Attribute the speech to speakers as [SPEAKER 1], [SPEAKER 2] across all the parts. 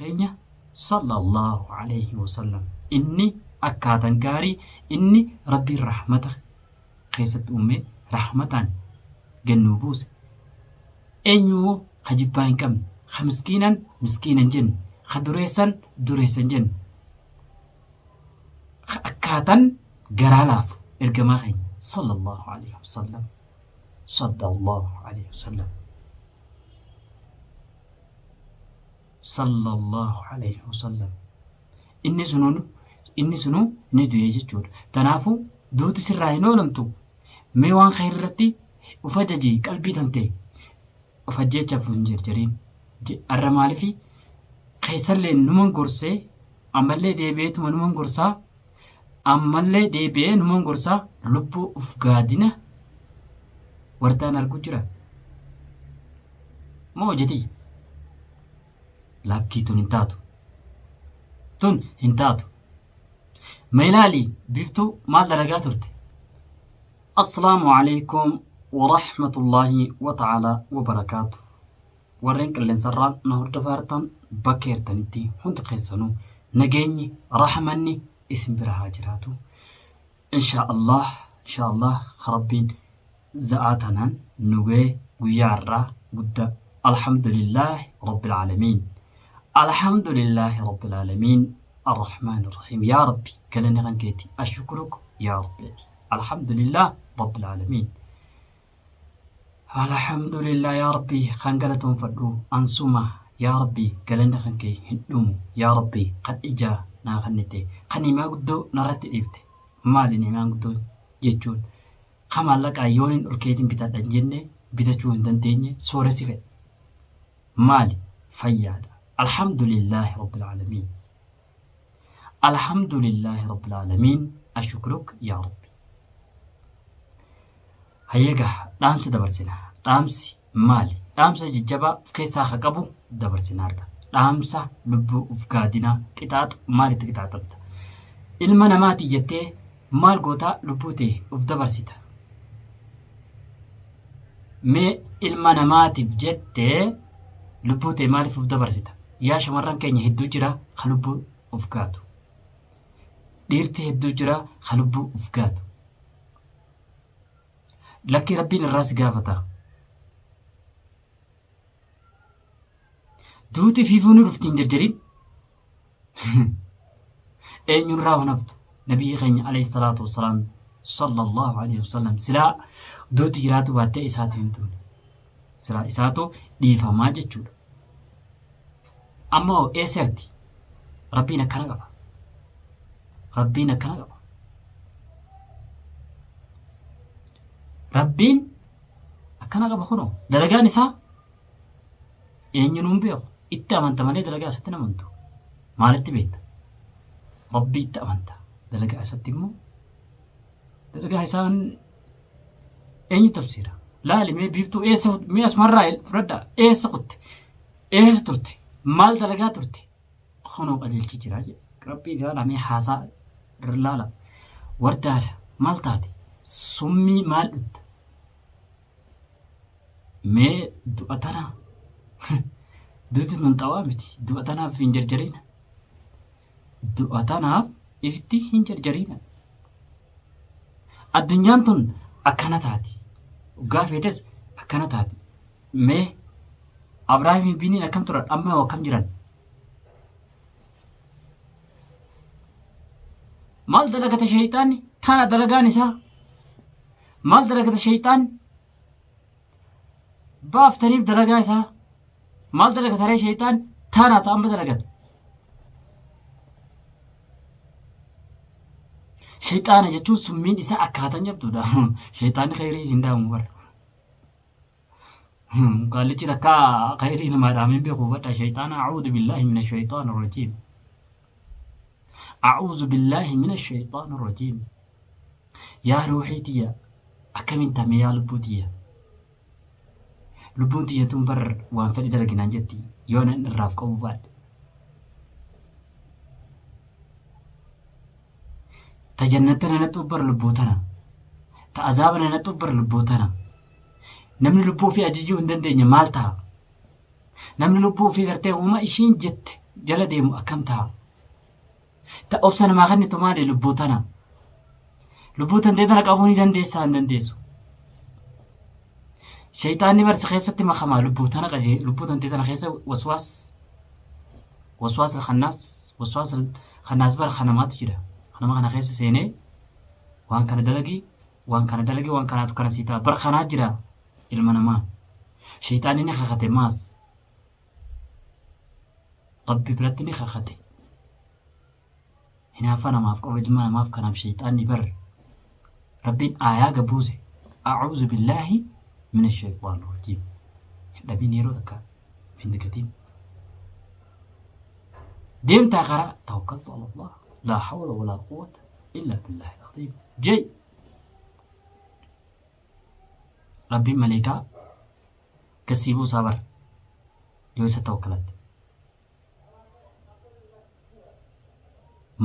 [SPEAKER 1] keenya sallallahu alayhi wasallam. Inni akkaatan gaarii, inni Rabbiin rahmata keessatti uumee rahmataan gad nuu buuse. Eenyu ka jibbaa hin qabne, ka miskiinan miskiina hin jenne, ka dureessan dureessa hin jenne, ka akkaatan garaa laafu ergamaa keenya sallallahu alayhi wasallam. Sallallahu alayhi wasallam. Sallallahu alayhi wasallam. Inni sunuu ni du'e jechuudha. Kanaafuu duuti sirraa hin oolamtu. Mee waan khayr irratti uf ajaji, qalbii tante of ajjeechaaf hin jarjariin. Arra maalifi keessallee numan gorsee, ammallee deebi'eetuma numan gorsaa, ammallee deebi'ee numan gorsaa, lubbuu uf gaadina. Wardaan argu jira moo hojjetii? Lakkii, tun hin taatu, tun hin taatu. Mee ilaali, Biiftuu maal dalagaa turte? Assalaamu alaikum warahmatullaahi wa ta'ala wa barakaatu. Warreen qilleensarraan na hordofaa jirtan, bakka jirtanitti hundi keessanuu nageenyi rahmanni isin bira haa jiraatu. Insha Allah, insha Allah, Rabbiin za'aa tanaan nu ga'e guyyaa har'aa guddaa. Alhamdulillaahi Rabbil Aalamiin. Alhamdulillaahi Rabbil Aalamiin. Arrahmaan Arrahiim. Yaa Rabbi, galanni kan keeti. Ashukuruk yaa Rabbi. Alhamdulillah Rabbil Aalamiin. Alhamdulillah yaa Rabbi, kan galatoonfadhu ansuma. Yaa Rabbi, galanni kan kee hin dhumu. Yaa Rabbi, kan ijaa naa kennite, kan himaa guddoo narratti dhiifte. Maali ni'imaan guddoo jechuun? Kan maallaqaa yoon hin dhorkeetiin bitadha hin jenne, bitachuu hin dandeenye, sooressi fedhe. Maali? Fayyaadha. Alhamdulillahi Rabbil Aalamiin. Alhamdulillahi Rabbil Aalamiin. Ashukruk yaa Rabbi. Hayyeegaa, dhaamsa dabarsina. Dhaamsi maali? Dhaamsa jajjabaa of keessaa ka qabu dabarsinaarra. Dhaamsa lubbuu of gaadinaa. Qixaaxu maalitti qixaaxamta? Ilma namaati jettee maal gootaa lubbuu ta'e of dabarsita? Mee ilma namaatiif jettee lubbuu ta'e maaliif of dabarsita? Yaa shamarran keenya, hedduu jira ka lubbuu of gaatu. Dhiirti hedduu jira ka lubbuu of gaatu. Lakkii, Rabbiin irraa si gaafata. Duuti fiifuu ni dhufti, hin jarjarin. Eenyurraa hunaftu? Nabiyyi keenya alayhi salaatu wassalaam, sallallahu alayhi wasallam, silaa duuti jiraatu baattee isaatu hin duune. Silaa isaatu dhiifamaa jechuudha. Ammoo eessarti? Rabbiin akkana qaba. Rabbiin akkana qaba. Rabbiin akkana qaba. Kunoo dalagaan isaa eenyuun hin beeku. Itti amanta malee dalagaa isatti hin amantu. Maalitti beekta? Rabbii itti amanta. Dalagaa isatti immoo, dalagaa isaan eenyu tafsiira? Laali mee, Biiftuu eessa? Mee asumarraa fudhadhaa. Eessa kutte? Eessa turte? Maal dalagaa turte? Kunoo qajeelchi jira jedhe. Rabbii ilaala, mee haasaa laala. Wardaadha, maal taate? Summii maal dhutta? Mee du'a tana, duuti tun xawaa miti. Du'a tanaaf hin jarjarina. Du'a tanaaf ifti hin jarjarina. Addunyaan tun akkana taati. Dhugaa feetes akkana taati. Mee Abrahaamii Biniin akkam turan? Amma hoo akkam jiran? Maal dalagata sheeyxaanni? Tana dalagaan isaa. Maal dalagata sheeyxaanni? Baaftaniif dalagaa isaa. Maal dalagata ree sheeyxaan? Tana ta amma dalagatu. Sheeyxaana jechuun summiin isaa akkaataan jabduudha. Sheeyxaanni khayrii hin dhaamu bara. Qaallichi takka khayrii namaa dhaamee beeku, hubadha. Sheeyxaana, a'uudhu billaahi mina shayxaani rajiim. A'uudhu billaahi mina shayxaani rajiim. Yaa ruuxii tiyya, akkamiin taame? Yaa lubbuu tiyya. Lubbuun tiyya tun bar waan fedhe dalaginaan jetti yoo nan irraaf qabu baadhe. Ta jannata na naxxuuf bar lubbuu tana. Ta azaaba na naxxuuf bar lubbuu tana. Namni lubbuu ofii ajajuu hin dandeenye maal ta'a? Namni lubbuu ofii gartee uuma ishiin jette jala deemu akkam ta'a? Ta obsa namaa kennitu maali lubbuu tana? Lubbuu tantee tana qabuu ni dandeessaa hin dandeessu. Shayxaanni barsi keessatti makamaa lubbuu tana qajee lubbuu tantee tana keessa waswaas waswaas kannaas waswaas kannaas bara kanamaatu jira. Kanama kana keessa seenee waan kana dalagi waan kana dalagi waan kanaatu kana sii ta'a bara kanaa jira ilma namaa. Shayxaanni ni kakate maas Rabbi biratti ni kakate. Hinaaffaa namaaf qaba ilma namaaf kanaaf shayxaanni bar Rabbiin aayaa gabuuse a'uuzu billaahi mina shayxaan rajiim. Hin dhabin yeroo takka hin dagatin. Deemtaa karaa tawakkaltu ala Allah laa hawla walaa quwwata illaa billaahi al-aziim. Jee Rabbiin maleekaa gassii buusaa bar yoo isa tawakkalatte.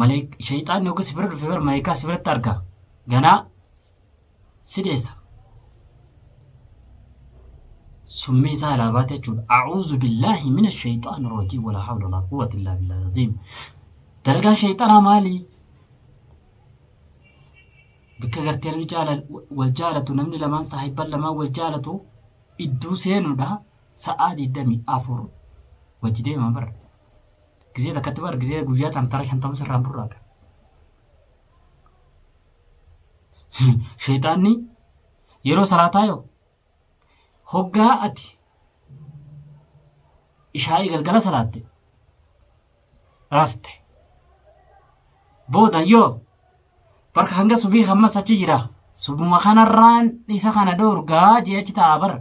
[SPEAKER 1] Maleek shayxaanni hogga si bira dhufe bar maleekaa si biratti arga. Ganaa si dheessa. Summii isaa alaa baate jechuudha. A'uuzu billaahi mina shayxaani rajiim walaa hawla walaa quwwata illaa billaahi aziim. Dalagaa shayxanaa maali? Bakka gartee namni jaalal wal jaalatu namni lamaan saahibban lamaan wal jaalatu idduu seenuudha sa'aa 24 wajji deema bar. Gizee takkatti bar gizee guyyaa tan tara 50 sirraan burraaqa. Shayxaanni yeroo salaataa yoo hoggaa ati ishaa'ii galgala salaatte rafte booda yoo Barka hanga subii hammas achi jira. Subuma kanarraan isa kana dhoorgaa jee achi taa'a bar.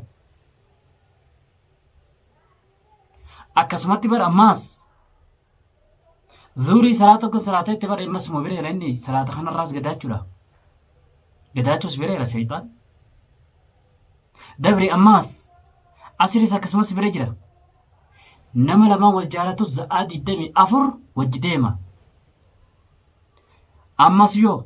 [SPEAKER 1] Akkasumatti bar ammaas zuurii salaata tokko salaata itti bar immas suma bireera inni salaata kanarraas gadaachuudha. Gadaachuus bireera shayxaan. Dabri ammaas asiris akkasumas bira jira. Nama lamaan wal jaalatu za'aa 24 wajji deema. Ammas yoo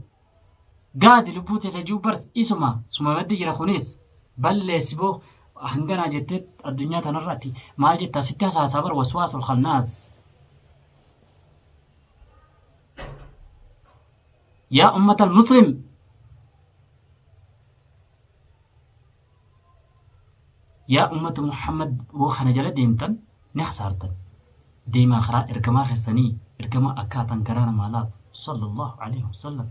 [SPEAKER 1] gaadi lubbuu tee tajuu bar isuma suma maddi jira kunis balleessi boo hanganaa jettee addunyaa tanarratti maal jettaa sitti hasaasaa bar waswaasul khannaas. Yaa ummatal muslim Yaa ummata Muhammad woo kana jala deemtan ni khasaartan. Deemaa karaa ergamaa keessanii ergamaa akkaatan garaa namaa laafu sallallahu alaihi wasallam.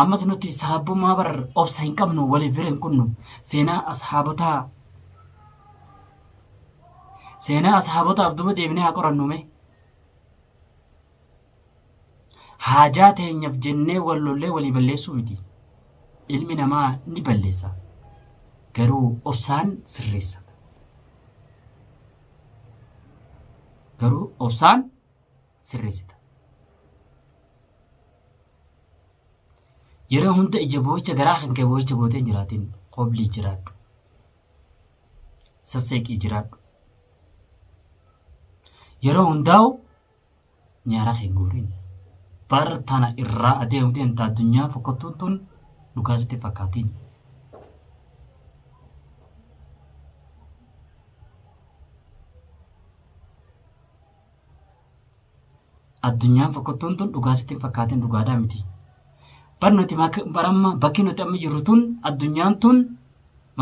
[SPEAKER 1] Ammas nuti sahabbummaa bar obsa hin qabnu waliif bira hin kunnu seenaa ashaabotaa seenaa ashaabotaaf duba deebinee haa qorannu mee. Haajaa teenyaf jennee wal lollee walii balleessuu miti. Ilmi namaa ni balleessa. Garuu obsaan sirreessa. Garuu obsaan sirreessita. Yeroo hunda ija boo'icha garaa kan kee boo'icha gootee hin jiraatin qoblii jiraadhu. Sasseeqii jiraadhu. Yeroo hundaa'u nyaara kee hin guurin. Bar tana irraa adeemu deemta addunyaa fokkottuun tun dhugaa sitti hin fakkaatiin. Addunyaan fokkottuun tun dhugaa sitti hin fakkaatin dhugaadhaa miti. Bar nuti bar amma bakki nuti amma jirru tun addunyaan tun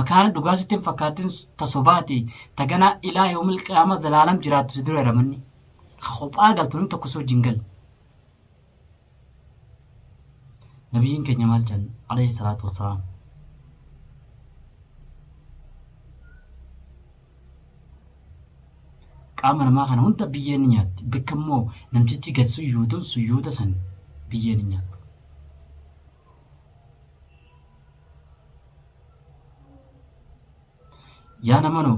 [SPEAKER 1] makaana dhugaa sitti hin fakkaatin ta sobaati ta ganaa ilaa yoomil qiyaama zalaalam jiraattu si dura ramanni. Ka kophaa galtu namni tokko si wajjin galu. Nabiyyiin keenya maal jedhan alayhi salaatu wassalaam. Qaama namaa kana hunda biyyeen ni nyaatti. Bakka immoo namtichi gad suyyuutuun suyyuuta san biyyeen hin nyaattu. Yaa namano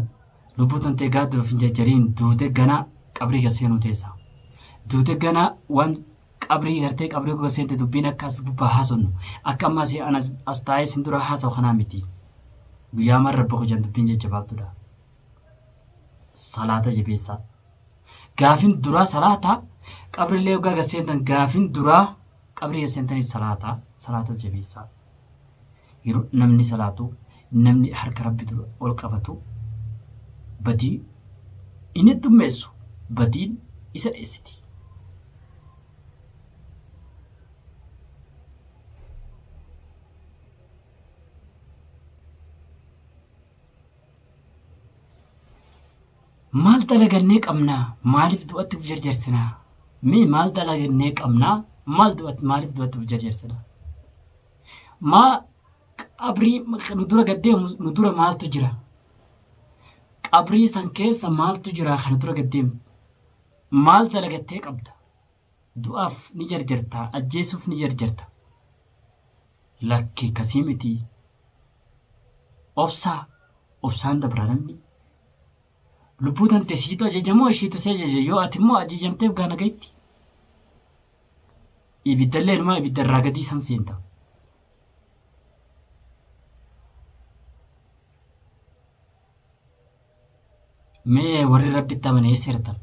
[SPEAKER 1] lubbuu tantee gaadduuf hin jarjariin duute ganaa qabrii gad seenuu teessa. Duute ganaa waan qabrii gartee qabrii gad seente dubbiin akka as gubbaa haasofnu akka amma asii an as taa'ee sin dura haasawu kanaa miti. Guyyaa marra rabbi hojjan dubbiin jajjabaattuudha. Salaata jabeessaa. Gaafin duraa salaata qabrillee hoggaa gad seentan gaafin duraa qabrii gad seentanii salaata salaata jabeessaa. Yeroo namni salaatu namni harka rabbi dura ol qabatu badii hin heddummeessu badiin isa dheessiti. Maal dalagannee qabnaa? Maaliif du'atti of jarjarsinaa? Mee maal dalagannee qabnaa? Maal du'atti maaliif du'atti of jarjarsinaa? Maa qabrii nu dura gad deemu nu dura maaltu jira? Qabrii san keessa maaltu jira kan dura gad deemu? Maal dalagattee qabda? Du'aaf ni jarjarta, ajjeesuuf ni jarjarta. Lakki kasii miti. Obsaa, obsaan dabra namni. Lubbuu tante siitu ajaja moo ishiitu si ajaja? Yoo ati immoo ajajamteef gaana gahitti. Ibiddallee inumaa ibidda irraa gadii san seenta. Mee warri rabbitti amane eessa jirtan?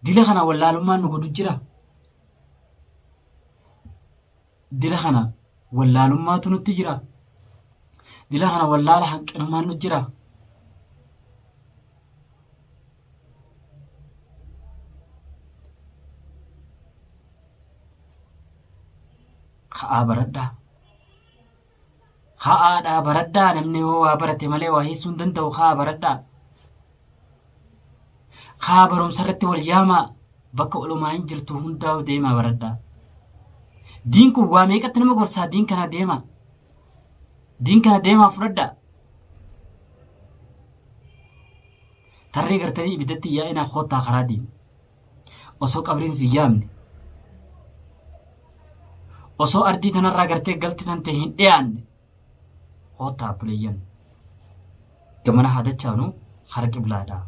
[SPEAKER 1] Dila kana wallaalummaan nu godhu jira. Dila kana wallaalummaatu nutti jira. Dila kana wallaala hanqinummaan nu jira. Ka'aa baradhaa. Ka'aadhaa baradhaa namni yoo waa barate malee waa hiisuu hin danda'u ka'aa baradhaa. Ka'aa barumsa irratti wal yaamaa bakka olumaa hin jirtu hundaa'u deemaa baradhaa. Diin kun waa meeqatti nama gorsaa diin kana deemaa. Diin kana deemaa fudhadhaa. Tarree gartanii ibiddatti yaa'inaa koottaa karaa diin. Osoo qabriin si yaamne. Osoo ardii tanarraa gartee galti tante hin dhiyaanne. Koottaa obboleeyyan. Gamana haa dachaanu kara qiblaadha.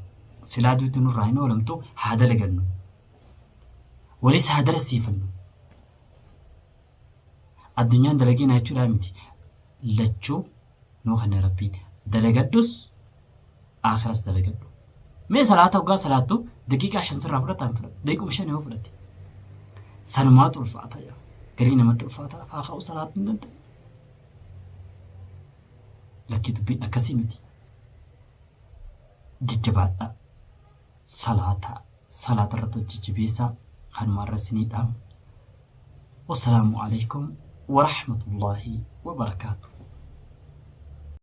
[SPEAKER 1] Silaa duuti nurraa hin oolamtu haa dalagannu. Walis haa dalasiifannu. Addunyaan dalagiinaa jechuudhaa miti. Lachuu nuu kenne Rabbiin. Dalagadhus aakhiras dalagadhu. Mee salaata hoggaa salaattu daqiiqaa 5 sirraa fudhataa hin fudhatu. Daqiiquma 5 yoo fudhate. Sanumaatu ulfaata yaa. Garii namatti ulfaata lafaa ka'uu salaatu hin danda'u. Lakkii dubbiin akkasii miti. Jajjabaadhaa. Salaataa. Salaata irratti hojii jabeessaa kanuma irra isinii dhaamu. Wassalaamu alaikum warahmatullaahi wabarakaatuh.